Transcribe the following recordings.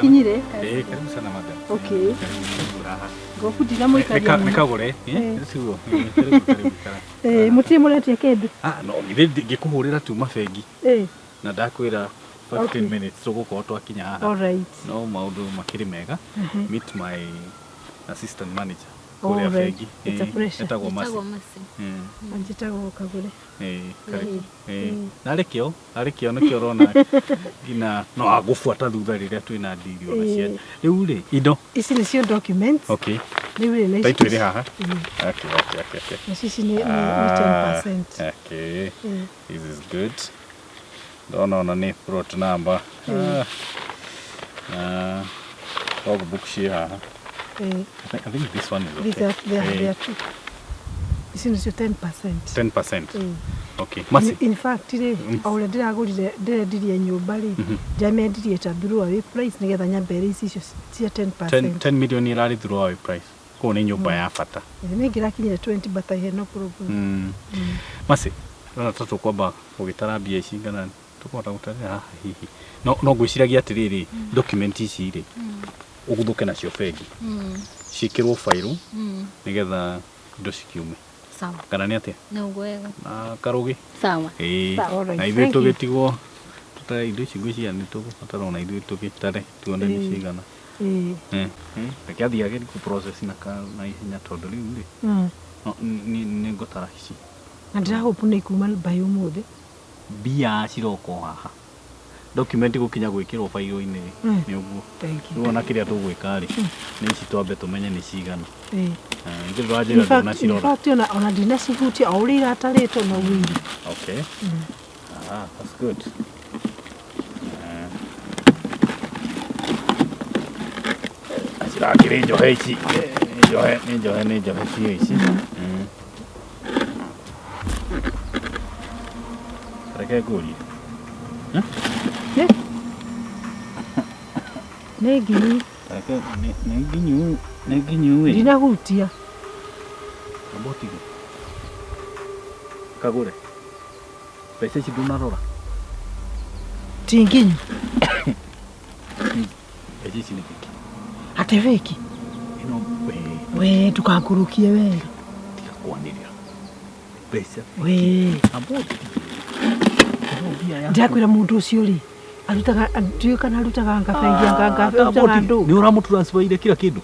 Nĩmũkinyire? Eh, karibu sana madam. Okay. Karibu haha. Ngobu ndinamũikaria Nĩ mũno. kagũre. Eh. Siguo. Karibu karibu kara. Eh, mũtirĩ mũretia kĩndũ? Ah, no, githĩ ngĩkũhũrĩra tuma bengi Eh, na ndakwĩra 15 Okay. minutes tũgũkorwo twakinya haha. all right. No maũndũ makĩrĩ mega. Meet my assistant manager All kũrĩa right. bengi. It's a Eh, pleasure. Etagwo Mercy. Njĩtagwo Mercy. Mm. Na njĩtagwo Kagũre. Eh, karibu. Eh, na arĩ kĩo, arĩ kĩo nĩkĩo ũrona nginya no agũbuata thutha rĩrĩa twĩna ndiri ona cia. Eh. Rĩu rĩ, indo. Ici nĩcio documents. Okay. Rĩu rĩ, na ici- Taitũ ĩrĩ haha. Mm. Okay. Nacio ici nĩ 10%. Okay. Eh, This is good. Ndona ona nĩ plot number. Ah. Ah. Logbook ciĩ haha. eh, I think this one is okay. these are, they are, Eh, they are two. Ici nĩcio 10%. 10%. Eh. Okay. Mercy. In fact rĩ, o ũrĩa ndĩragũrire ndĩrendirie nyũmba rĩ, ndĩramĩendirie ta throwaway price nĩgetha nyambe ici icio cia 10%. 10 million ĩrarĩ throwaway price. Koguo nĩ nyũmba ya bata. Nĩ ingĩrakinyire 20 but I had no problem. Mm. Mercy, ndona ta tũkwamba gũgĩtara mbia ici kana tũkũhota gũtarĩra haha hihi. No no ngwĩciragia atĩrĩrĩ, document ici rĩ, ũguthũke nacio bengi. Ciĩkĩrwo bairũ nĩgetha indo cikiume. Sawa. Kana nĩ atĩa? Nĩ ũguo wega. Na karũgĩ. Sawa. Ĩĩ. Alright, Na ithuĩ thank you. tũgĩtigwo tũtare indo ici ngwĩciria nĩ tũgũbatara ona ithuĩ tũgĩtare tuone nĩ Ĩĩ. cigana. Ĩĩ. Reke athiĩ agerie kũ process na na ihenya tondũ rĩu rĩ no, nĩ ngũtara ici. Na ndĩrahope nĩ ikuma by ũmũthĩ. Mbia ciroka o haha. Document gũkinya gwĩkĩrwo bairũ-inĩ rĩ, nĩ ũguo. Thank you. Rĩu ona kĩrĩa tũgwĩka rĩ, nĩ ici twambe tũmenye nĩ cigana. Ĩĩ. Ah, Ithuĩ ndũranjĩra In fact, in ndũnacirora. fact ona ndinacihutia o ũrĩa iratarĩtwo noguo irĩ. Okay. Ah, that's good. Ah. Cirakĩrĩ njohe ici. Nĩ njohe, nĩ njohe, nĩ njohe biũ ici. Mm. Reke ngũrie. Nĩ nginyu Reke nĩ nginyu, nĩ nginyu ĩ. ndinahutia. Amba ũtige. Kagũre. Mbeca ici ndũnarora. Ti nginyu. Mbeca ici nĩ fake. Atĩ fake. Ĩno we We ndũkangũrũkie we. tiga kwanĩrĩra. Mbeca We. amba ũtige. Ĩno mbia yaku. Ndĩrakwĩra mũndũ ũcio rĩ arutaga ndiũĩ kana arutaga anga bengi anga anga arutaga ndũ. Nĩ ũramũtransferire kila kĩndũ.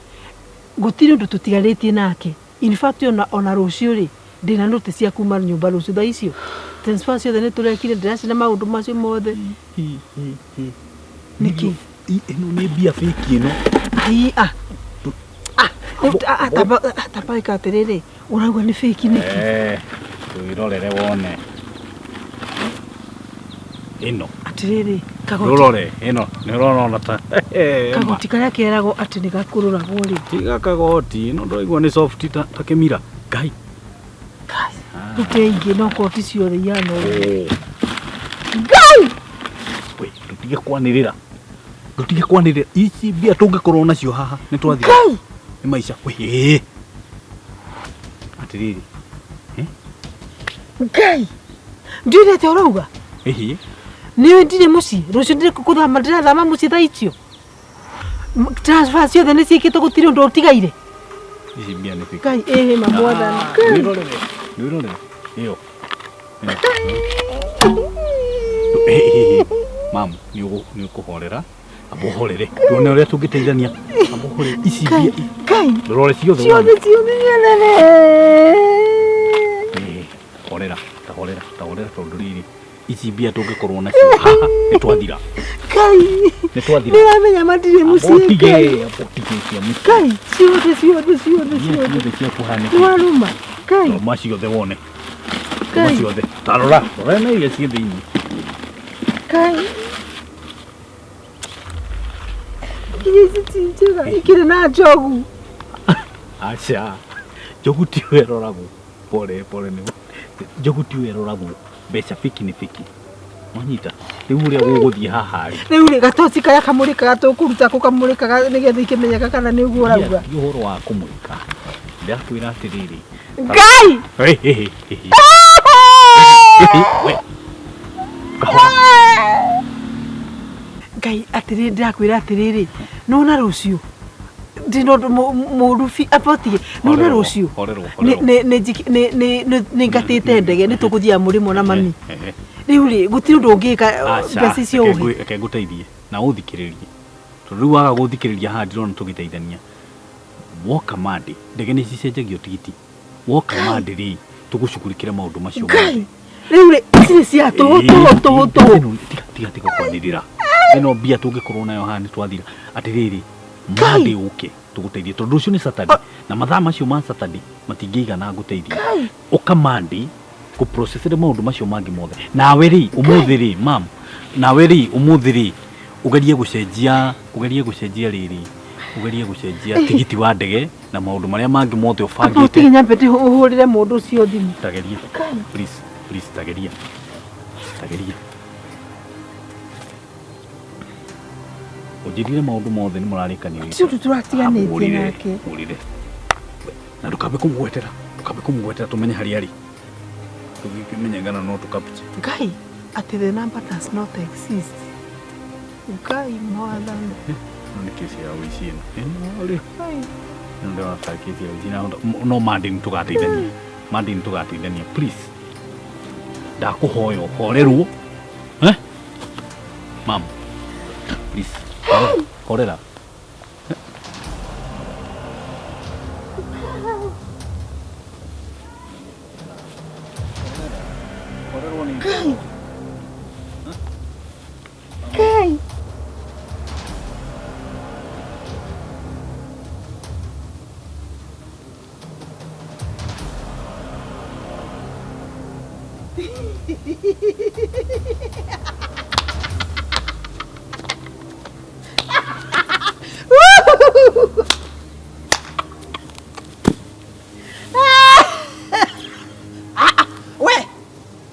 Gũtirĩ ũndũ tũtigarĩtie nake. In fact ona rũciũ rĩ ndĩna notice cia kuma nyũmba rũciũ thaa icio. Transfer ciothe nĩ tũrekire ndĩracina maũndũ macio mothe. Nĩkĩ? Ĩno nĩ mbia fake ĩno. Ai ah. Ah, tamba ĩka atĩrĩrĩ, ũrauga nĩ fake nĩkĩ? Eh, twĩrorere wone. Ĩno. Atĩrĩrĩ, kagoti Rũrore ĩno nĩ ũrona ona ta. kagoti karĩa keragwo atĩ nĩ gakũrũragwo rĩ. Tiga kagoti ĩno ndũraigua nĩ soft ta kĩmira. Ngai. Rute ingĩ no koti ciothe ihana ũguo. Ngai. We, ndũtige kwanĩrĩra. Ndũtige kwanĩrĩra. Ici mbia tũngĩkorwo nacio haha nĩ twathira. Ngai! Nĩ maica. We. Atĩrĩrĩ. Ngai! Ndiũĩ atĩa ũrauga? Ĩhĩ. Nĩ ndirĩ mũciĩ, rũciũ ndĩrĩ kũthama ndĩrathama mũciĩ thaa icio. Transfer ciothe nĩ ciĩkĩtwo gũtirĩ ũndũ ũtigaire. Ici mbia nĩ fake. Ngai ĩhĩ ma mwathani. Ngai! Wĩrorere. Wĩrorere. Ĩyo. Mamu, nĩ ũkũhorera. Amba ũhorere. Tuone ũrĩa tũngĩteithania. Amba ũhorere. Ici mbia. Ngai! Ngai! Rore ciothe wone. Ciothe ciothe ciothe. Ĩĩ, horera, ta horera, ta horera tondũ rĩrĩ ici mbia tũngĩkorwo nacio haha nĩ twathira. Ngai! Nĩ twathira. Nĩ ũramenya matirĩ Amba mũciĩ ũtige, Ngai. amba ũtige cia mũciĩ. Ngai! Ciothe ciothe ciothe Mbia ciothe. ciothe ciaku haha Nĩ warũma. Ngai! Roma ciothe wone. Roma Ngai! ciothe. Ta rora, rora na iria ciĩ thĩinĩ. Ngai! Nginya ici ti njega ikĩrĩ na njogu. Aca. Njogu tiwe ĩroragwo. Pole pole nĩ. Njogu tiwe ĩroragwo. Mbeca fiki nĩ fiki. Wanyita. Rĩu ũrĩa gũgũthiĩ haha rĩ. Rĩu rĩ gatoci karĩa kamũrĩkaga tũkũruta kũ kamũrĩkaga nĩgetha ikĩmenyeka kana nĩ ũguo ũrauga. Ti ũhoro wa kũmũrĩka. Ndĩrakwĩra atĩrĩrĩ. Ngai! Hey, hey, hey, hey. We. Kahora. Ngai atiriri ndirakwira atiriri nona rucio ndino murubi apotige nona rucio ni ngatite ndege ni tukuthia murimo na mami riu ri gutiri undu ungika mbeca icio uhe reke nguteithie na uthikiririe tondu riu waga guthikiriria haha ndirona tugiteithania woka mandi ndege ni cicenjagio tigiti woka mandi ri tugucugurikire maundu macio mothe riu ri ici ni cia tuhu tuhu tuhu tuhu tiga tiga kwanirira ino mbia tungikorwo nayo haha ni twathira atiriri mandi uke tuguteithie tondu ucio ni Saturday na mathaa macio ma Saturday matingĩigana nguteithie uka mandi kuprocessire maundu macio mangi mothe nawe ri umuthi ri mam nawe ri umuthi ri ugerie gucenjia riri ugerie gucenjia tigiti wa ndege na maundu maria mangi mothe ubangite utige nyambe uhurire mundu ucio thimu tageria please please tageria tageria unjirire maundu mothe ni murarikanire ti undu turatiganitie nake urire na ndukambe kumugwetera tumenye haria ari tugikimenye ngana no tukapiche Ngai ati the number does not exist. Ngai mwathani no ni kesi ya uici ino ino ri ino ndona ta kesi ya uici na no mandi ni tugateithania mandi ni tugateithania please ndakuhoya uhorerwo eh mam please horera Ngai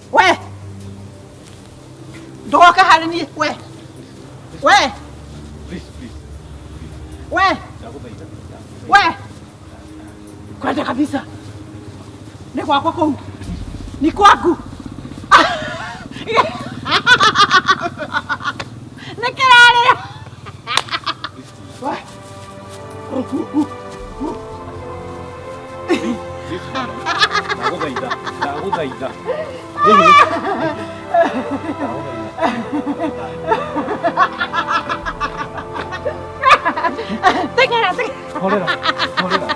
We ndoka harĩ niĩ we we please please we we kwenda kabisa ni gwakwa kũu ni kwaku nĩ kĩrarĩra we ndagũthaitha ndagũthaitha Tengera tengera horera horera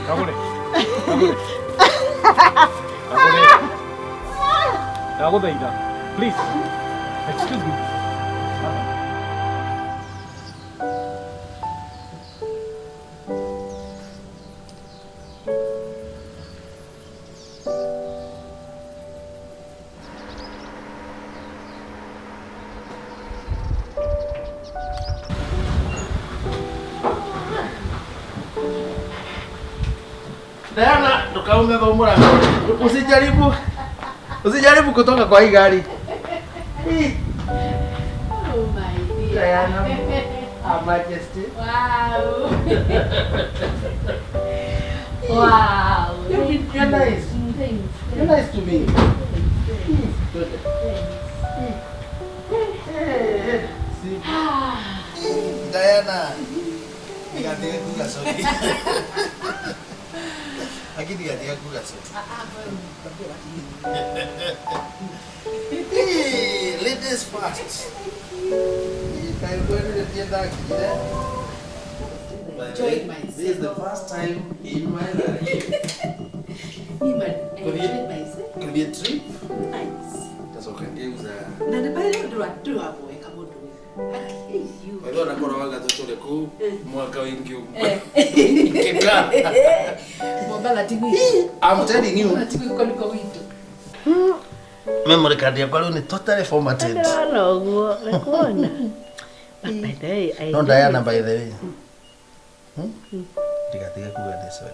Kagure kagure kagure ndagũthaitha please excuse me. Diana, tukaume kwa mlango. Usijaribu kutoka kwa hii gari. Oh my dear. Diana, Her Majesty. Wow. Wow. You're nice. Thanks. You're nice to me. Thanks. Good. Thanks. Hey, see. Diana. Nikatika kuga sorry. Lakini katika kuga sorry. Hey, ladies first. This is the first time in my life. Enjoyed myself. Could be a trip. Nice. That's okay. Na nipale ndo ndo hapo kama ndo. Kwa hiyo nakora waga totole ku mwaka wingi huko. Kika. Mwambala tigwi. I'm telling you. Tigwi kwa niko wito. Memory card yakwa leo ni totally formatted. Ndona uguo, nikuona. But by the way, I No Diana by the way. Ndikatiga kuga this one.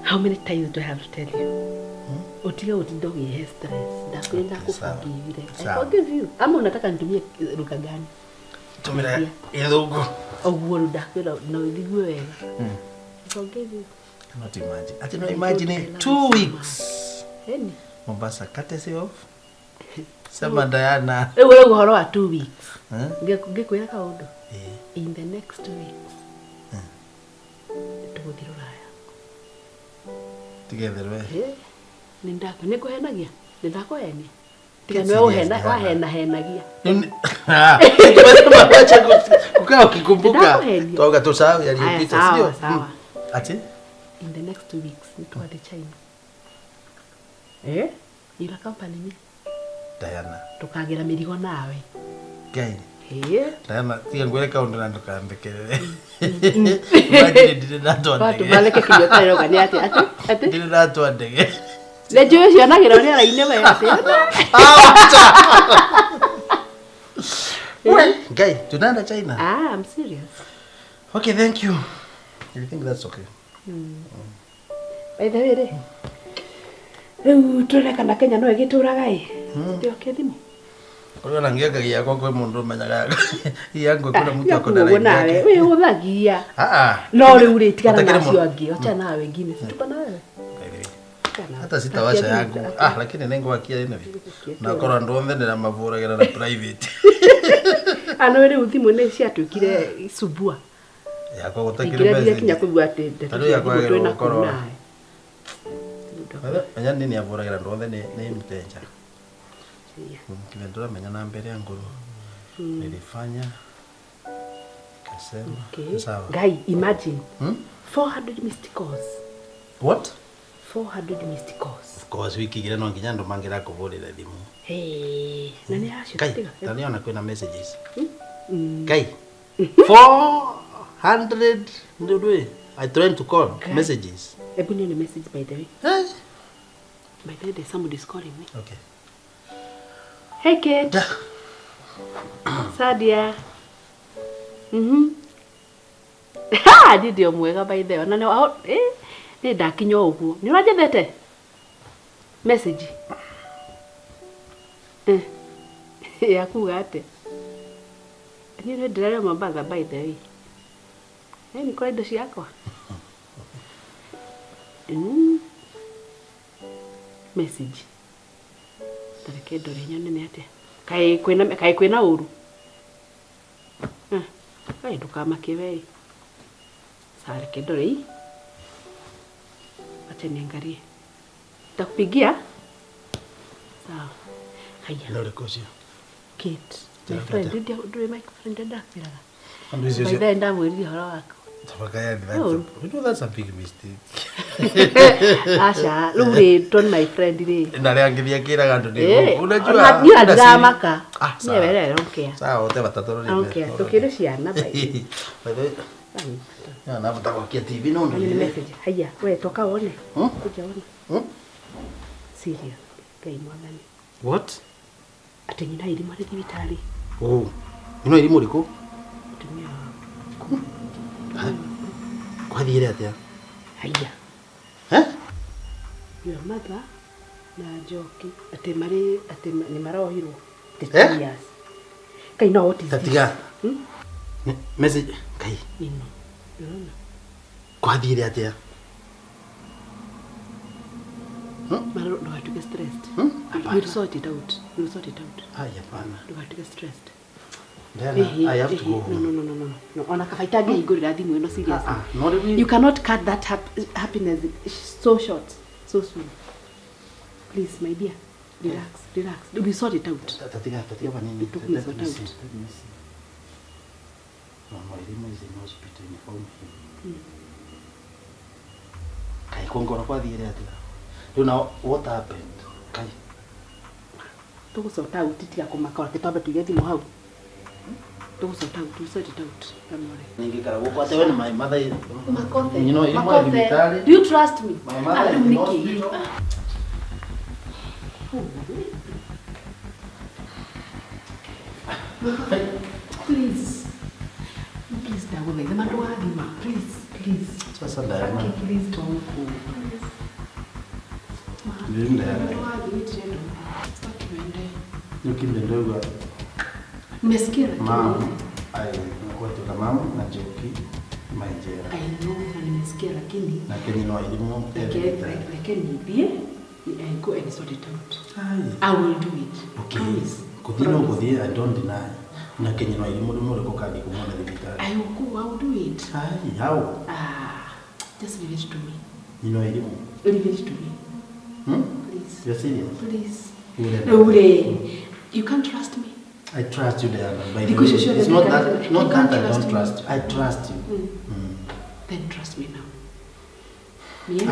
How many times do I have to tell you? Utige utinda ugihe stress. Ndakwenda kuforgive. I forgive you. Ama unataka nitumie lugha gani? Tumira Githungu. Uguo ndakwira no uthigue wega. I forgive you. Cannot imagine. I cannot imagine it. 2 weeks. Eni. Mombasa courtesy of Sema Diana. Rĩu ũrauga ũhoro wa 2 weeks. Ngĩkwĩra kaũndũ. In the next 2 weeks. Tũgũthiĩ Rũraya. Together we. Nĩ ngũhenagia. Nĩ ndakũhenia. Tiga nĩwe wahenahenagia. Kukaa ukikumbuka. Tuoga tusahau yaliyopita, sio? Sawa. Ati? In the next 2 weeks nitwathiĩ China. Eh? Ila company me. Diana. Tukagera mĩrigo nawe. Ngai. Eh? Diana, tiga ngwĩre kaũndũ na ndũkambekerere. Imagine ndirĩ ndatwa ndege. Watu maleke kinyota roga nĩ atĩ atĩ. Ndirĩ ndatwa ndege. Nĩ njũĩ cionagĩra rĩera-inĩ we atĩ. We, Ngai, tunaenda China. Ah, I'm serious. Okay, thank you. You think that's okay? By the way, rĩ. Rĩu tũreka kana Kenya no ĩgĩtũraga ĩ. Ndĩoke thimũ. Ũrĩa ona ngĩakagia yakwa kwĩ mũndũ ũmenyaga. Yangu kuna mtu ako na Ũguo line nawe yake. wĩhũthagia. Ah ah. No rĩu rĩ tigana na Ũtakĩrĩ acio mũndũ. angĩ, achana na wengine. Si tuko na wewe. Hata sitawasha yangu. Ah, lakini nĩngwakia anyway. Na korwo andũ othe ndĩramabũragĩra na private. Ano rĩu thimũ nĩ ciatuĩkire icubua. Yakwa gũtakĩrĩ Ingĩra message. kinya kũigua atĩ ndeto Ta rĩu yakwa cia thimũ twĩna yagĩrĩirwo gũkorwo- kũu nawe. Menya nini abũragĩra andũ othe nĩ mteja. Kile ndũramenya na mbere ya nguru. Nilifanya kasema Okay. sawa. Guy, imagine. 400 missed calls. What? 400 missed calls. Of course wiki igĩrĩ no nginya andũ mangĩra kũbũrĩra thimũ. Hey, na nĩ acio Kai, tiga. ta nĩona kwĩna messages. Kai. 400 ndũĩ. I trying to call messages. Hebu nione message by the way. Eh? By the way, there's somebody is calling me. Okay. Hey Kate. Da. Sadia. Ha, ndi mwega by the way. Na nĩ nĩ ndakinya ũguo. Nĩ ũranjethete? Message. Ya kuga atĩ. Niĩ nĩ ndĩrarĩa Mombasa by the way. Nĩ kũrĩ indo ciakwa. Message. Tareke ndore nyone nĩ atĩa. Kaĩ kwĩna ũru. Kaĩ ndũkamake we. Sawa, reke ndore hii. Acha niangalie. Nitakupigia. Sawa. Haya. Nĩ ũrĩkũ ũcio? Kate. My friend, ndĩ my friend ndakwĩraga. Andũ icio By cio. the way, ndamwĩrire ũhoro waku. Tafakari, that's No. a, you know that's a big mistake. Aca, rĩu rĩ, don't my friend rĩ. Na rĩa angĩ akĩraga andũ nĩ Eh, unajua. ona niĩ ndiramaka. Ah, Niĩ sawa. were I don't care. Sawa, wote batatũ I don't care. Tũkĩrĩ ciana by the way. By the way, ya na bata gwakia TV no Nĩ ndũrire. message. Haya, we toka wone. Hmm? Kuja wone. Hmm? Serious. Ngai mwathani. What? Atĩ nyina irimũ arĩ thibitarĩ. Oh. Ino irimũ rĩkũ? Mũtumia waku. Kwathiire atĩa? Haya. Eh? Your mother na Njoki atĩ marĩ atĩ nĩ marohirwo. The Eh? 2 years. Kai no what is this? Tatiga. Message Kai. Ino. Unaona? Kwathiire atĩa? Mara ndũgatuĩke stressed. We'll sort it out. We'll sort it out. Ai, hapana. Ndũgatuĩke stressed. Diana, I have to go No, home. no, no, no, no. No, ona kabaita ngĩhingũrĩra thimũ ĩno seriously. Ah, no rĩu You cannot cut that happiness so short, so soon. Please, my dear, relax, relax. We sort it out. Tatiga, tatiga manini. It took me Let sort me out. see, let me see. Mama Irima is in hospital, inform him. Kai kongora kwathiire atĩa? Rĩu now what happened? Kai. Tũgũ sort out tiga kũmaka reke twambe tuige thimũ hau. Tũgũ sort out, we sort it out. Don't worry. Ningĩikara gũkũ atĩ we nĩ my mother. Makothe. You know, Irima Makothe. thibitarĩ. Do you trust me? My mother is Ah, in rĩu nĩkĩ? hospital. Please. Please, ndagũthaitha ma ndũgathima. Please, please. Sasa Diana. Okay, please don't go. Please. Ndio Diana. Ndũgathiĩ, ndĩrenda ũthiĩ. Sitaki uende. Nĩũkinyire ndauga Nimesikia lakini. Mama, ai, nakuwa tuna mama na Njoki Manjera. I know na nimesikia lakini na kenye no elimu reke nithie I go and sort it out. I will do it. Okay. Promise. Kuthii no kuthii, I don't deny. Na kenye no elimu no reko kathi kumona thibitari. I will go, I will do it. Ai, how? Ah, just leave it to me. You know elimu. Leave it to me. Please. You're serious? Please. Ure. You can't trust me. I trust you, Diana. By the Because way, you're sure it's that not you that, can't- not you can't that I trust don't me. trust you. I trust you. Then trust me now.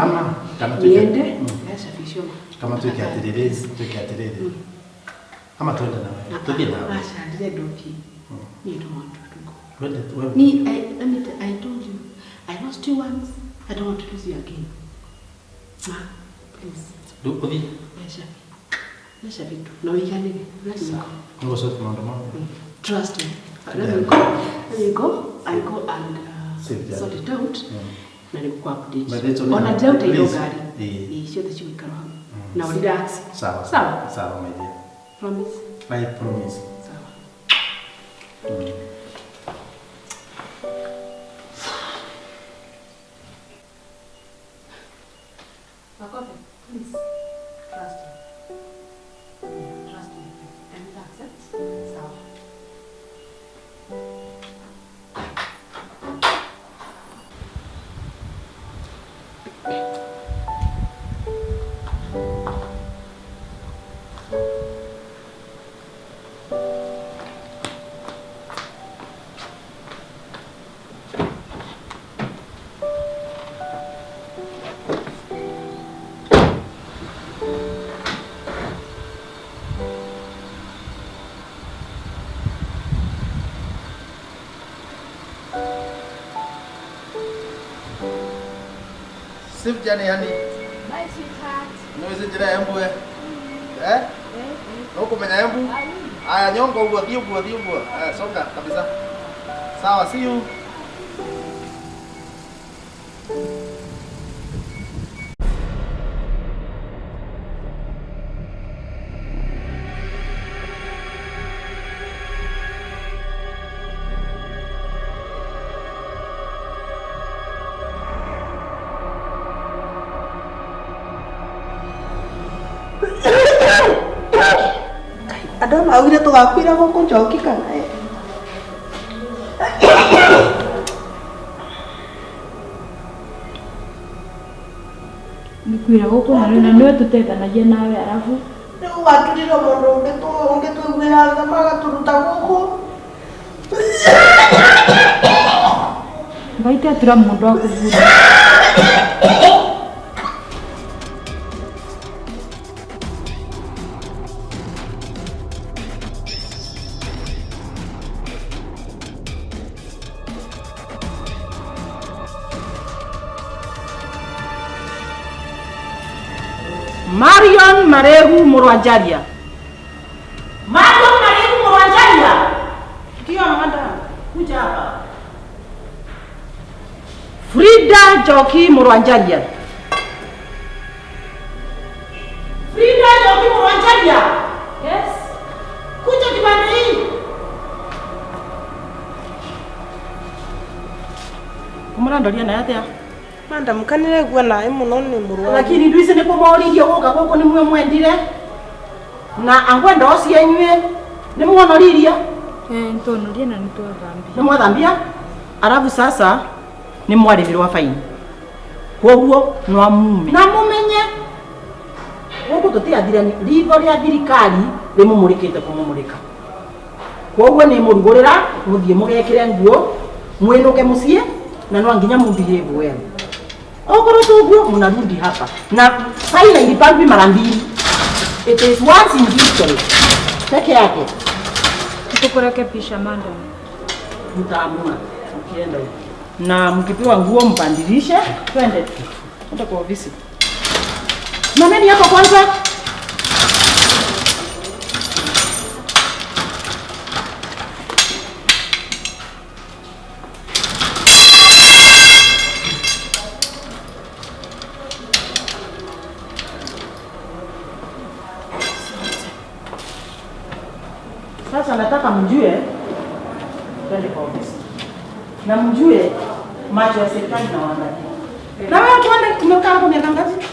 Ama kama tuike Niende, yashafishwa. kama tuike atiriri, tuike atiriri. Ama tuende na wewe. Tuende na wewe. Asha, ndire doki. You don't want to go. Twende wewe. Me, I let me I told you, I lost you once. I don't want to lose you again. Ma, please. Do uthi. Yashafi. Yashafi tu. Na uiganire. Let me go. Ngo sort maundu mamu. Trust me. Let me go. Let me go. I go and Save sort it out. Na nikuwa update. But it's only Ona now. doubt ino Please. gari. Eh. Ciothe cigũikara hau. Na relax. Sawa. Sawa. Sawa, my dear. Promise. I promise. Sawa. Makofi, please. Trust me. Yeah, trust me. And relax. Eh? Sawa. Safe journey, honey. Bye, sweetheart. No is njira embu eh? Eh? No kumenya embu? Aya nyongo uguo, thiĩ uguo, thiĩ uguo. Aya songa kabisa. Sawa, see you. Andũ maugire tũgakuĩra gũkũ njoki kana ĩ? Nĩkwĩra gũkũ na rĩu na nĩwe tũteithanagia nawe arabu Rĩu watũrire mũndũ ũngĩtũiguĩra tha magatũruta gũkũ. Ngai teatura mũndũ akũbura. Marion Maregu Murwanjaria. Marion Maregu Murwanjaria. Ndio madam, kuja hapa. Frida Njoki Murwanjaria. Frida Njoki Murwanjaria. Yes. Kuja kibanda hii. Umurandoria na atia? Madam, kanire naĩ mũno nĩ mũrwaru. Lakini ndwise nĩ kũmoririe gũka gũkũ nĩ mwe mwendire na angwenda ũcio inyuĩ nĩ muonoririe. Nĩtwonorie na nĩtwathambia. Nĩ mwathambia arabu sasa nĩ mwarĩhĩrwo faini koguo no mume na mumenye gũkũ tũtiathirani ritho rĩa thirikari rĩmũmũrĩkĩte kũmũmũrĩka koguo nĩ mũrugũrĩra mũthiĩ mũgekĩre nguo mwĩnũke mũciĩ na no nginya mũbehave well. Okorwo tuguo mnarudi hapa na faili ilipangwi mara mbili. It is once in history peke yake. Tukurekebisha madam. Mtaamua ukienda huko na mkipewa nguo mpandilishe. Twende twende kwa ofisi. Mameni hapo kwanza. Sasa nataka mjue, twende kwa ofisi. Na mjue Macho ya serikali na waangalia. Na wewe tuende tumekaa hapo miaka ngapi?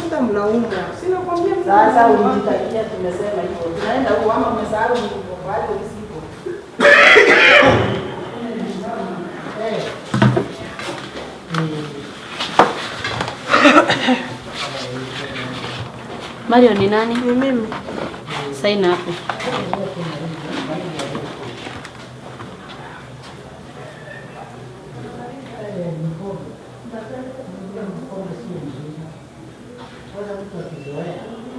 Hata mnaumwa. Sina kwambia. Sasa ulijitakia tumesema hivyo. Tunaenda huko ama umesahau kwa hali usipo. Mario ni nani? Ni mimi. Saini hapo.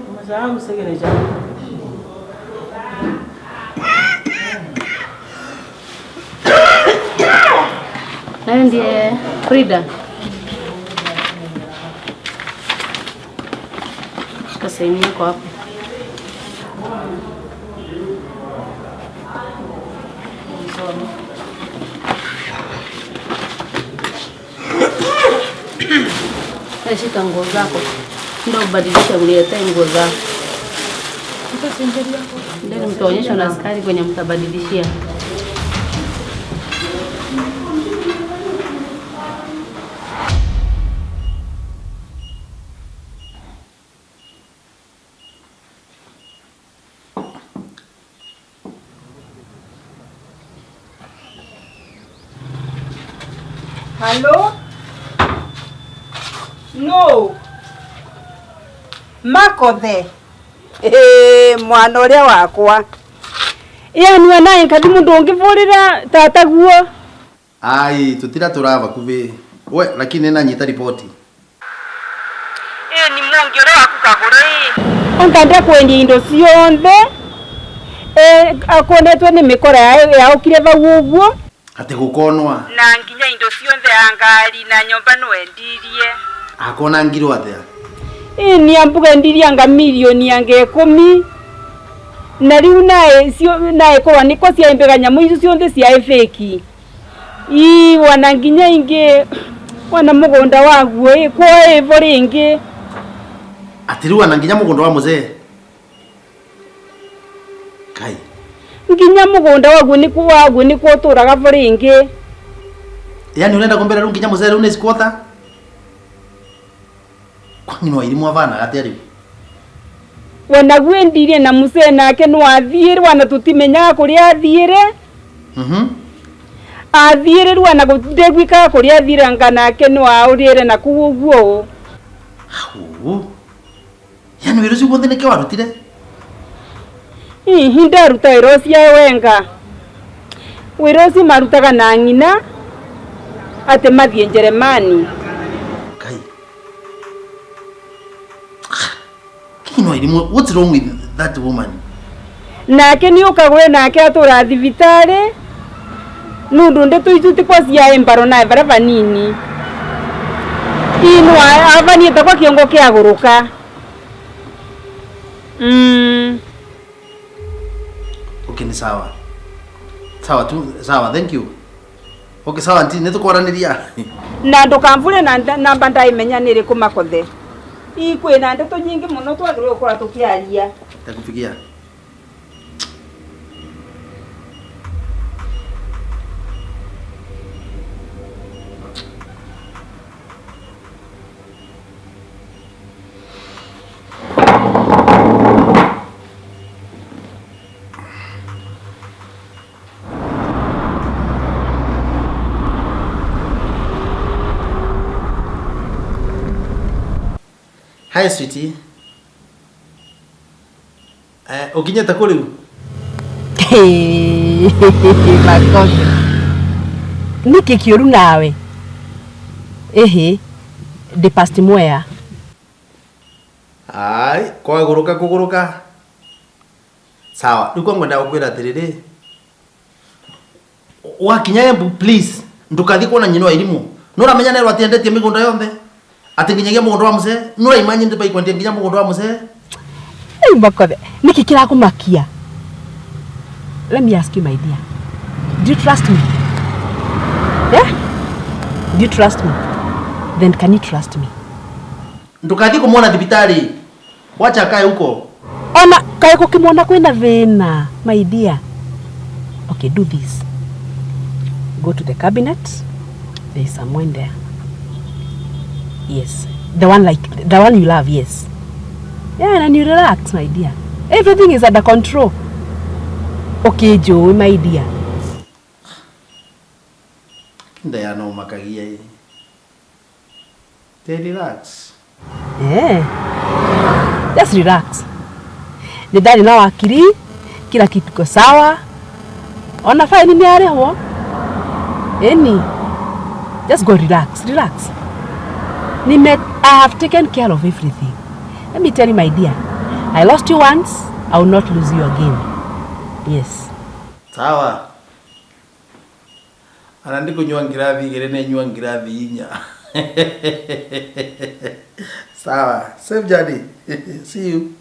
Umesahau signature. Nayo ndiye Frida. Shika saini yako hapo. Shika nguo zako. Ndio ubadilishe uniletee nguo zako. Ndio mtaonyeshwa na askari kwenye mtabadilishia. Hello? No. Makothe. Mwana uria wakwa. Yani naye kandi mundu ungivurira tata guo. Ai, tutira turava kuvi. We, lakini nanyita ripoti. Ni mungi uria waku kagure. Onganda kwendia indo cionthe. Akonetwe ni mikora yaukire vau uguo. Ati gukonwa. Na nginya indo cionthe angari na nyomba no endirie. Akona ngiro atia? Ni ambuga ndirie anga milioni ange 10. Na riu nae cio nae korwa niko cia imbega nyamu icio cionthe cia fake. Ii wana nginya ingi wana mugunda waguo kwa ivo ringi. Ati riu wana nginya mugunda wa muzee. Kai. Nginya mugunda waguo nikuo waguo nikuo turaga vo ringi. Yani unaenda kumbera riu nginya muzee riu ni squatter? Kwani no irimu avana atia riu? Wana gwendirie na muzee nake no athiire wana tutimenyaga kuria athiire. Athiire riu wana ndegwikaga kuria athiire anga nake no aurire na kuu uguo. Hau. Yani wira ucio guothe nike warutire? Ihi ndaruta wira ucio wenga. Wira ucio marutaga na ng'ina ati mathie Njeremani. Kai. Kino irimu, what's wrong with that woman? Nake ni ukagure nake atura thibitari nundu ndeto icu ti kwa cia embaro na bara vanini. Inu avaniete kwa kiongo kia guruka. Okay, ni sawa. Sawa tu, sawa, thank you. Okay, sawa nti nitukoraniria. Na ndukamvure na namba ndaimenya ni iriku Makothe. Ikwina ndeto nyingi muno twagiriirwo gukorwo tukiaria. Ndakupigia. Hi sweetie. Ukinyeta kũ rĩu? Makothe. Nĩkĩ kĩũru nawe? Ĩhĩ, ndĩ past Mwea. Ai, kwagũrũka kũgũrũka. Sawa, rĩu kwa ngwenda gũkwĩra atĩrĩrĩ. Wakinya Embu please, ndũkathiĩ kuona nyina wa Irimũ. Nĩũramenya nerwo atĩ endetie mĩgũnda yonthe? Ati nginyagia mugunda wa muzee nura imanye ndi baikwendia nginya mugunda wa muzee. Ei Makothe, niki kirakumakia? Let me ask you my dear. Do you trust me? Yeah? Do you trust me? Then can you trust me? Ndukathi kumuona thibitari. Wacha akae huko. Ona kae kukimwona kwina thina, my dear. Okay, do this. Go to the cabinet, There is someone there. Yes. The one like the one you love, yes. Yeah, and you relax, my dear. Everything is under control. Okay, Joe, my dear. Ndaya no makagia. They relax. Yeah. Just relax. Ni dali na wakili, kila kitu kiko sawa. Ona fine ni arehwo. Eni. Just go relax, relax. Nime, I have taken care of everything. Let me tell you, my dear, I lost you once, I will not lose you again. Yes. Sawa. Ana ndikunywa ngirathi igere ne nywa ngirathi inya. Sawa. Safe journey. See you.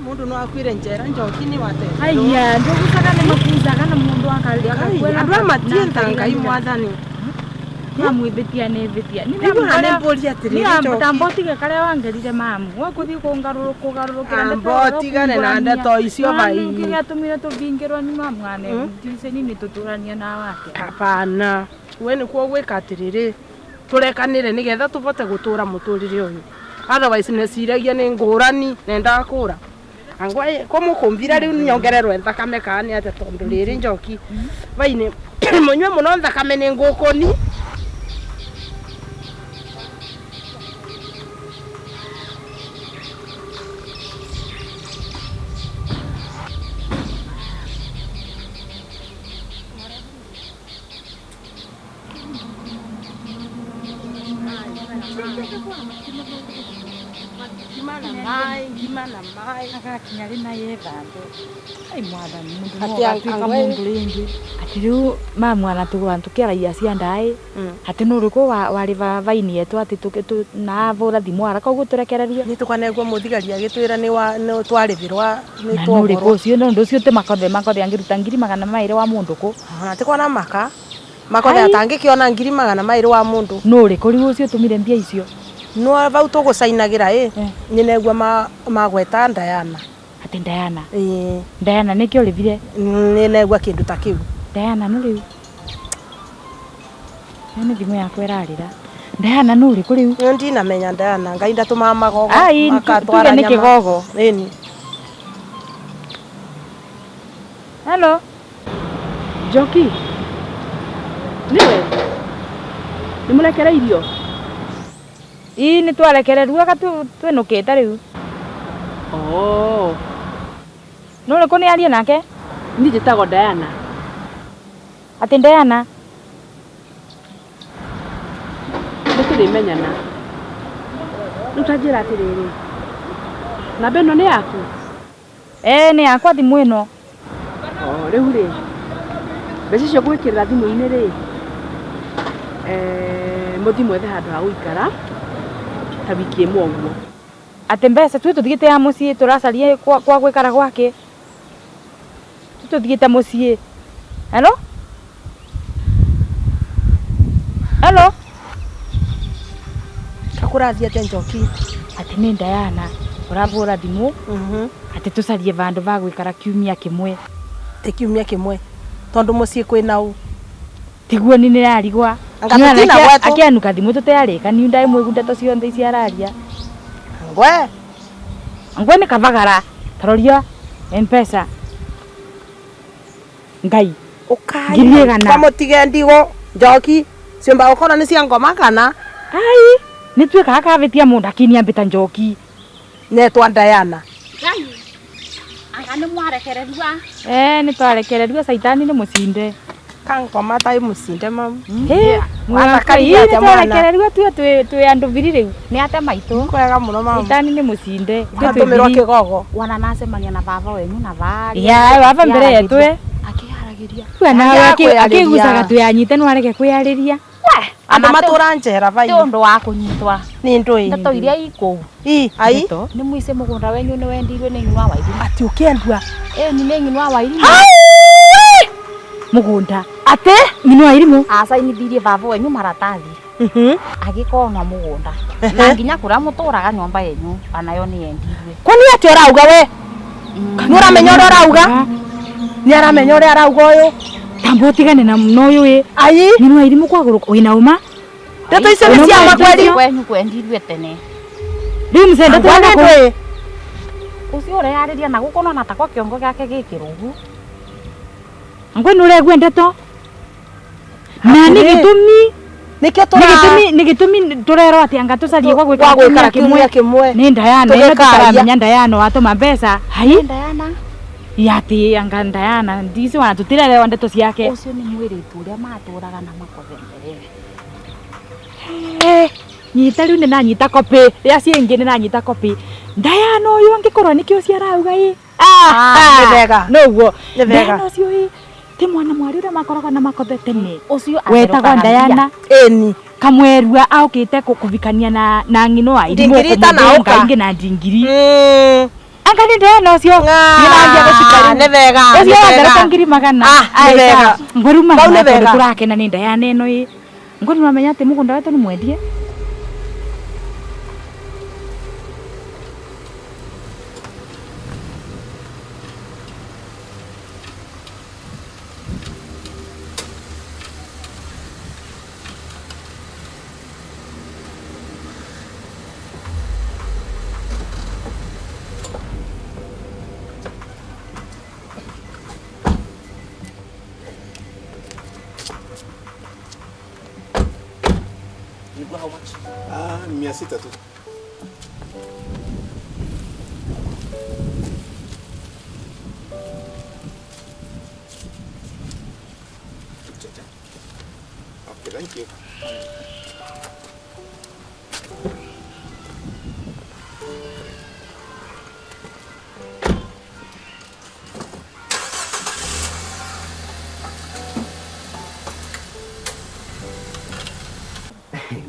Mundu no akwire njera njoki ni wate. Aya ndugucaga ni makuzaga na mundu akaria akakwera. Andu amatienta ngai mwathani. Mamwithitia ni thitia. Ni ndamboria atiriri njoki. Ndambotige karia wangerire mamu. Wakuthi kungarurukira Ambotigane na ndeto icio bai. Kiria tumire tuvingirwo ni mamu ane. Ndiceni ni tuturania na wake. Hapana. We ni kuo gwika atiriri. Turekanire nigetha tuvote gutura muturire uyu. Otherwise neciragia ni ngurani nenda kura. Angwa ko mukumbira riu nyongererwe thakame kana ni atia tondu riri njoki vaini munywe muno thakame ni ngukuni. Agakinya ri na yethambe ai mwathani mundu no atuika mundu ringi ati riu mamwana tugwa tukiaragia cia ndai ati nuriku wariva vaini yetu ati na avura thimu araka uguo turekererio ni tukanegwo muthigari agitwira ni wa twarithirwa ni twogorwo ucio no ndu ucio ti makothe makothe angiruta 200,000 wa mundu ku ati kona maka makothe atangikiona 200,000 wa mundu nuriku riu ucio tumire mbia icio no vau tugucainagira i nyinegua magweta Diana ati Diana Diana nikio urivire ninegua kindu ta kiu Diana no riu ni thimu yakwa irarira Diana no uriku riu ndinamenya Diana ngai ndatuma magogo makatwara nyama ni kigogo ini. Hello Njoki niwe ni murekereirio? Ii ni twarekererua ka twinukite riu. Oh. No riku ni arie nake? Ni njitagwo Diana. Ati Diana? Ni turimenyana. Riu ta njira atiriri. Namba ino ni yaku? Eh ni yakwa thimu ino. Oh riu ri. Mbeca icio ngwikirira thimu-ini ri. Muthi mwethe handu ha guikara ta wiki imwe uguo. Ati mbeca twi tuthiite ya mucii turacaria kwa gwikara gwake. Tuthiite mucii. Hello? Hello? Kakurathie atia Njoki? Ati ni Diana uravura thimu. Ati tucarie vandu va gwikara kiumia kimwe. Ti kiumia kimwe tondu mucii kwina u tiguo ni nirarigwa. Akianuka thimu tutiarika ni ndai mwigu ndeto cionthe ici araria. Ngwe ngwe ni kavagara taroria M-Pesa ngai ukai kwa mutige ndigo Njoki ciomba gukora ni cia ngoma kana ai Nituika akavitia mundu akiniambita njoki. Netwa Diana. Ngai. Anga ni mwarekererua. Ni twarekererua saitani ni mucinde. Kangoma tai mucinde mamu. Mwatakari twarekererua tu twi andu biri riu. Ni ate maitu. Kwega muno mamu. Saitani ni mucinde. Twatumirwo kigogo. Wana nacemania na baba wenyu na bari. Ya baba mbere yetu. Akiharagiria. Nawe akigucaga tuyanyite no areke kwiyariria. Andu matura njera vai. Ti undu wa kunyitwa. Ni ndui. Ndeto iria ikuu. I ai. Ni muice mugunda wenyu ni wendirwe ni ng'inwa wa Wairimu. Ati ukiendua. Ni ni ng'inwa wa Wairimu. Mugunda. Ati ng'inwa wa Wairimu. Acainithirie baba wenyu maratathi. Agikona mugunda. Na nginya kuria muturaga nyomba yenyu anayo ni yendirwe. Kwani ati urauga we? Ni uramenya uria urauga? Ni aramenya uria arauga uyu? Tambo utigane na muno uyu. Ai. Ng'inwa wa Wairimu kwaguruka wina uma? Ndeto icio ni cia ma kweli. Kwenyu kwendirwe tene. Riu mcenda twana ku. Ucio ureyariria na gukono na takwa kiongo giake gikirugu. Ngwe nuregwe ndeto. Na ni gitumi nikio tura ni gitumi turerwo ati anga tucarie gwa gwikara kimwe kimwe. Ni Diana ino tutaramenya Diana watuma mbeca. Hai Diana. Yati anga Diana ndici wana tutirerewa ndeto ciake. Ucio ni mwiritu uria maturaga na makothe mbere. Nyita riu ni nanyita copy ria ciingi ni nanyita copy Diana uyu angikorwo nikio ciarauga i ni wega noguo ni wega Diana ucio i ti mwana mwari uria makoragwo na makothe tene ucio wetagwo Diana eni kamwerua aukite kuvikania na ng'ino wa ndingiri na uka ingi na ndingiri anga ni Diana ucio ni nangia gucikari ni wega ucio wathereka ngiri magana ni wega ngoruma turakena ni Diana ino i ngori mamenya ati mugunda wetu ni mwendie. How much? 600 tu. Okay, thank you.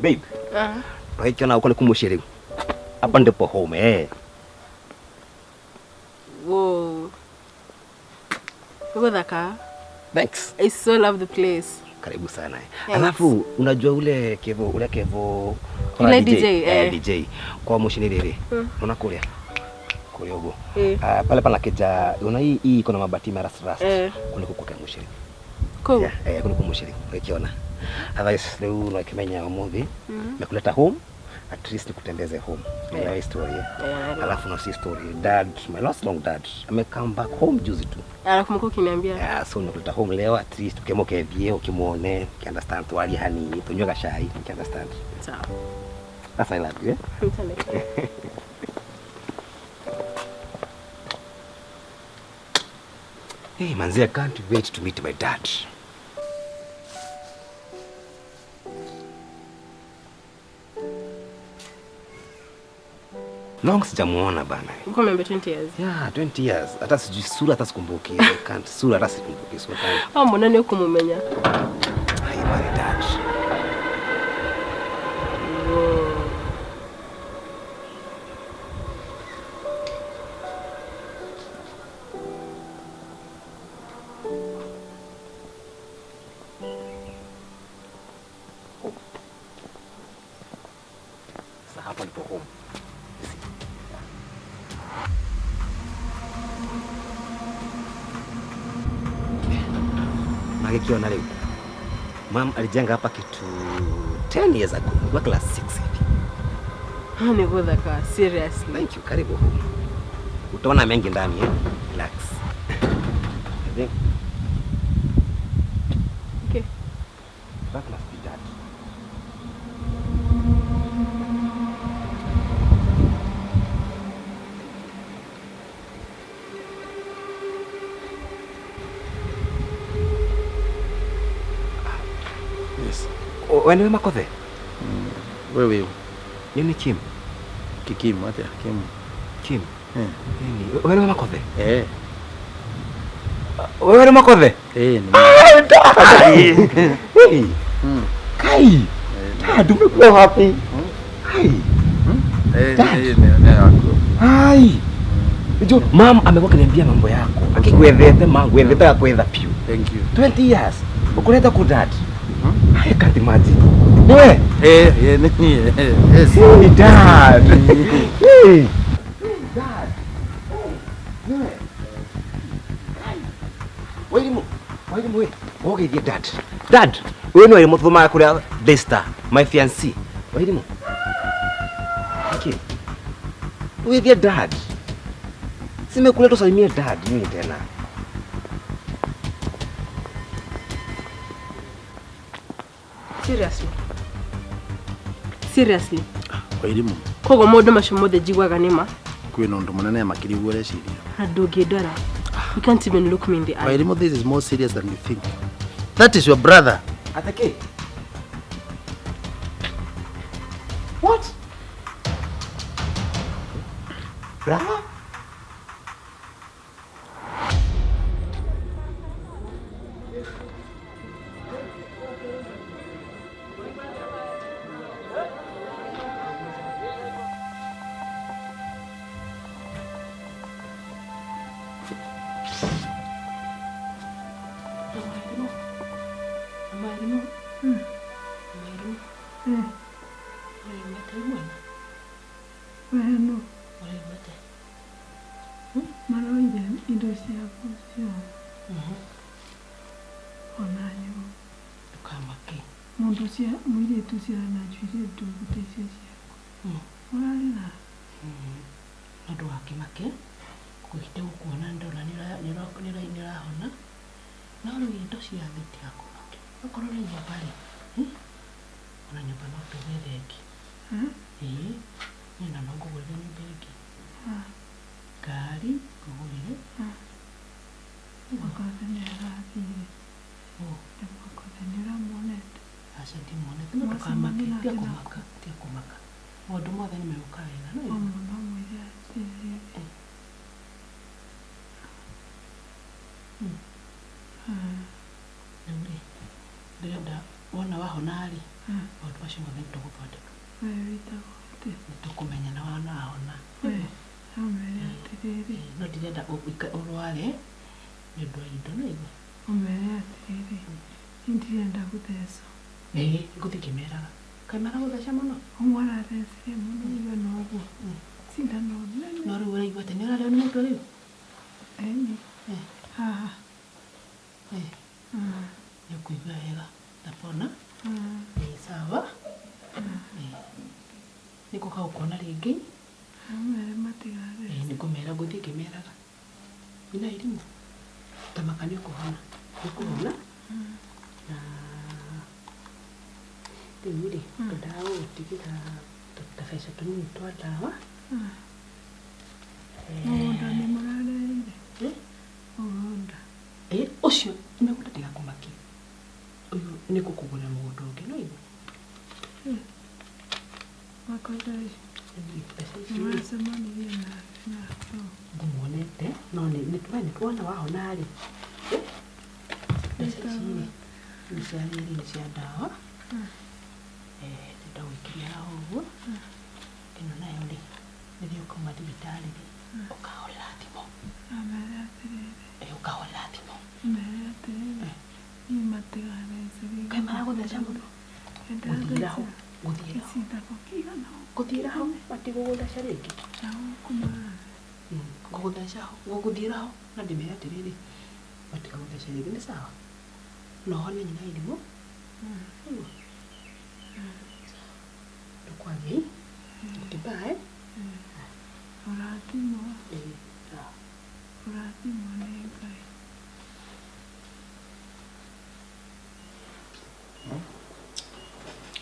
Babe. Wakiona uko kumushi leo. Hapa ndipo home Whoa. Uko. Thanks. I so love the place. Karibu sana. Alafu unajua ule Kevo ule DJ DJ kwa mushi ni riri. Unaona kulia. Kulia huko. Pale pana keja una hii iko na mabati mara rust. Kuna kuko kwa mushi. Cool. Yeah, kuna kumushi. Ukiona. Otherwise leo unakimenya umuthi mekuleta home at least nikutembeze home. Yeah. Story. Yeah, alafu na si story dad, my last long dad ame come back home juzi tu. Alafu mko kiniambia. Yeah, so nakuleta home leo at least ukemoke vie ukimuone, you understand twali hani tunywe gachai, you understand. Sawa. That's I love you. Eh? Hey manzi, I can't wait to meet my dad. Long sijamuona bana. Uko membe 20 years. Yeah, 20 years. Hata sijui sura hata sikumbuki. I can't sura hata sikumbuki sura. Ah, mbona ni ukumumenya? Ai, my dad. Whoa. Sasa hapa ndipo home. Kiona leo. Mom alijenga hapa kitu 10 years ago. Nilikuwa class 6 hivi. Ni good seriously. Thank you. Karibu home. Utaona mengi ndani eh. Relax. I think. Okay. That must be that. Yes. Wewe niwe Makothe? Wewe. Nini Kim? Kikim atia Kim. Kim. Nini? Wewe niwe Makothe? Eh. Wewe ni Makothe? Eh ni. Hey. Kai. Dad, umekuwa wapi? Hai. Eh ni yako. Hai. Unajua mom amekuwa akiniambia mambo yako. Akikuethete mangu, ethete akwetha piu. Thank you. 20 years. Ukuleta ku dad. I can't imagine. Niwe? Eh, ni. Yes. Hey, dad. Hey. Dad. Niwe. Wairimu. Wairimu we. Ogeithie dad. Dad, uyu ni Wairimu tuthomaga kuria Daystar, my fiancé. Wairimu. Okay. Ugeithie dad. Simekuleta usalimie dad nini tena? Seriously. Seriously. Wairimu. Koguo maundu macio mothe njiguaga nĩ ma. Kwina undu munene makiri guo ureciria. Na ndũngĩndora. You can't even look me in the eye. Wairimu, this is more serious than you think. That is your brother. Atake. What? Brother?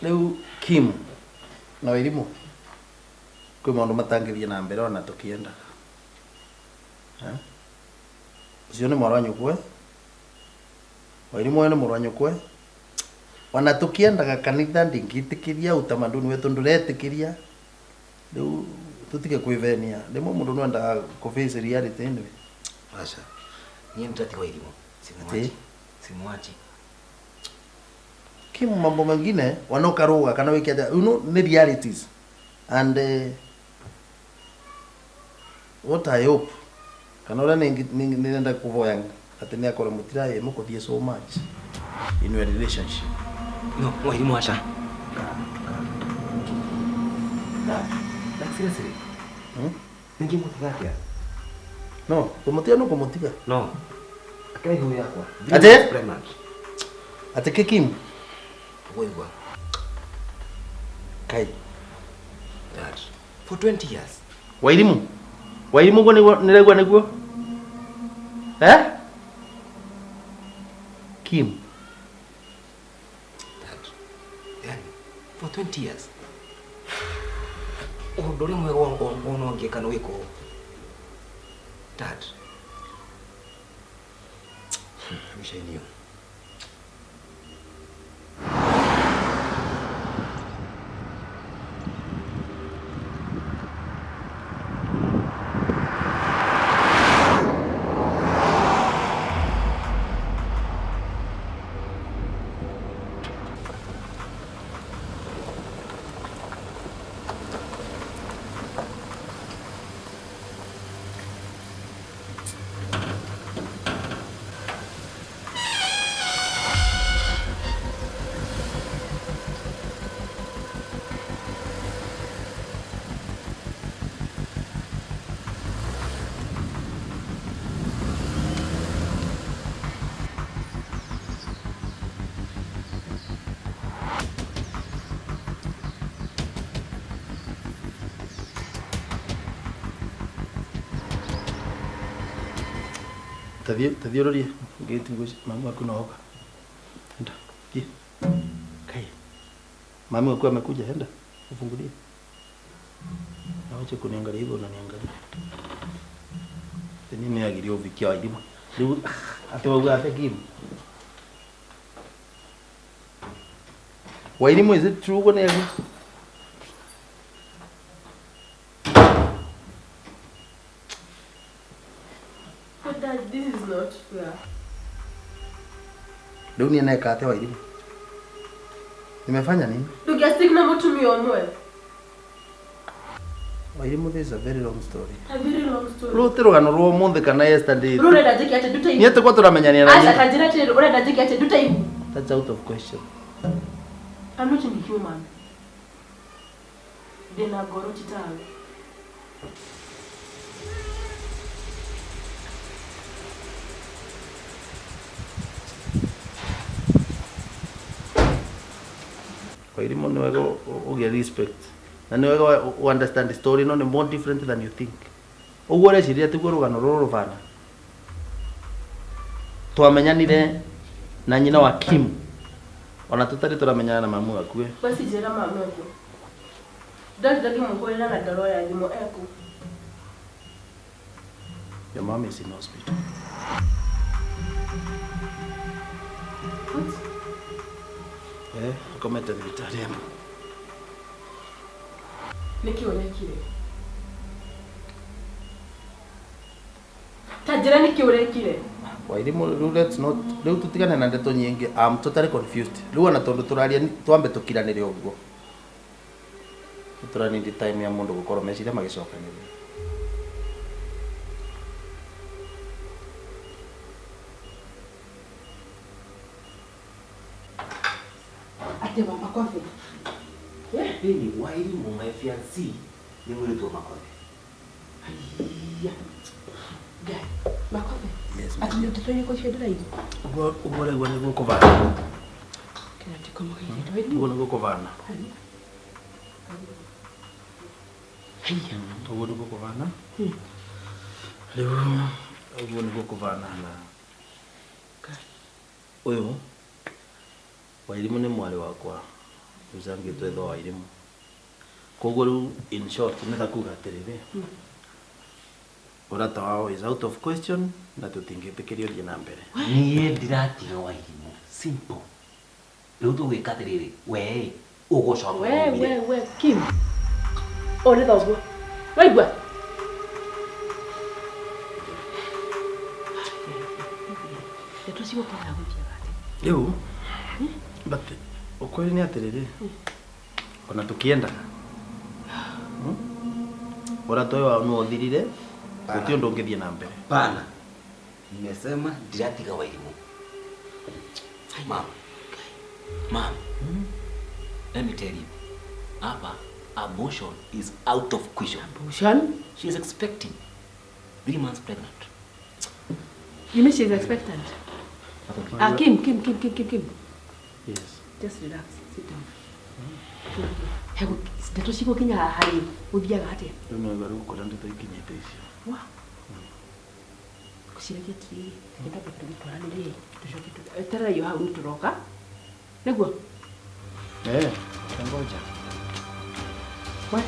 Leo Kim na Wairimu kwi maundu matangithie na mbere ona tukiendaga. Ucio ni mwarwa nyukwe. Wairimu we ni mwarwa nyukwe. Ona tukiendaga kanitha ndingitikiria utamaduni wetu nduretikiria. Riu tutige kwivenia. Rimwe mundu no endaga ku face reality anyway. Acha. Niĩ nĩndĩratiga Wairimu. Simwachi. Simwachi. Kimu mambo mengine wanokaruga kana wiki aja, you know, ni realities. And what I hope kana uria nĩrenda kuvoya ati nĩ akorwo mũtiraĩ mũkũthiĩ so much in your relationship. No, Wairimu acha. Like seriously. Ningĩmũtiga atĩa? No, kũmũtiga no kũmũtiga. No. Akĩra ihu yakwa. Ate? Ate kikimu? Waigua. Kai. Dad, for 20 years. Wairimu? Wairimu guo nĩraigua nĩguo? Eh? Kim. Dad, yani, for 20 years. Ũndũ ũrĩa mwega wona ũngĩka nĩ wĩkwo. Dad. I wish I knew. Tathiũrũrie ngĩti mami waku no oka. Enda. Thiĩ. Kai. Mami waku amekuja, enda. Ufungulie. Na wache kuniangalia hivyo unaniangalia. Tena nini agirio uvikia Wairimu. Rĩu ati wauga ate Kim. Wairimu, is it true uguo nĩ agu? Dad, this is not fair. Rĩu niĩ neka atĩa Wairimu? Nimefanya nini? Ndũngĩastick na mũtumia ũmwe. Wairimu, this is a very long story. A very long story. Rũu ti rũgano rwa ũmũthĩ kana yesterday. Rĩu ũrenda njĩke atĩa ndute ihu? Niĩ tũkorwo tũramenyania na Aca, ta njĩra atĩrĩrĩ, ũrenda njĩke atĩa ndute ihu? That's out of question. I'm not inhuman. Ndĩna ngoro ti tawe. Wairimu nĩ wega ũgĩe respect na nĩ wega understand the story no nĩ more different than you think. Ũguo ũreciria tiguo rũgano rũrũ rũbana. Twamenyanire na nyina wa Kim ona tũtarĩ tũramenyana na mamu waku. Basi njĩra mamu waku. Dad ndangĩmũhũrĩra na ndaroya thimũ eku. Your mom is in hospital. What? Eh, akomete thibitarĩ ĩmwe. Nĩkĩ ũrekire? Ta njĩra nĩkĩ ũrekire? Wairimu, rĩu let's not rĩu tũtigane na ndeto nyingĩ. I'm totally confused. Rĩu ona tondũ tũraria twambe tũkiranĩre ũguo. Tũranindi time ya mũndũ gũkorwo meciria magĩcokanĩrĩra. Ate wa Makothe. Baby, Wairimu, my fiancé, nĩ mũirĩtu wa Makothe. Haiya. Ngai, Makothe. Yes, Ati nĩ ndeto irĩkũ icio ndĩraigua? Ũguo ũguo ũraigua nĩguo kũbana. Kĩra ndĩkomagĩire Wairimu. Ũguo nĩguo kũbana. Haiya. Ũguo nĩguo kũbana. Rĩu ũguo nĩguo kũbana na ũyũ Wairimu nĩ mwarĩ wakwa ũcangĩtwo ithe wa Wairimu. Koguo rĩu in short nĩ ta kuga atĩrĩrĩ, ũrata wao is out of question na tũtingĩtĩkĩrio ũthiĩ na mbere. Niĩ ndiratiga Wairimu. Simple. Rĩu tũgwĩka atĩrĩrĩ, we ũgũcoka We ũmire. we we Kim. O nĩ thoguo. Waigua? Ndeto cigũkinya gũthiaga atĩa? Rĩu but ukweli nĩ atĩrĩrĩ, ona tũkĩendaga ũrata ũyũ wao nĩwothirire, gũtirĩ ũndũ ũngĩthiĩ na mbere. Bana. Nimesema ndiratiga Wairimu. Mom. Mom. Let me tell you. Hapa abortion is out of question. Abortion? She is expecting 3 months pregnant. You mean she's expectant? Ah, Kim, Kim, Kim, Kim, Kim, Kim. Yes. Just relax. Sit down. Hego, ndeto cigũkinya haha rĩ, gũthiaga atĩa? Rĩu nĩwaigua rĩu kũrĩa ndeto ikinyĩte icio. Wa. Ngũciragia atĩrĩrĩ, reke twambe tũgĩtwaranĩrie, tũcoke eterera iyo hau nĩtũroka. Nĩguo? Eh, ngoja. We.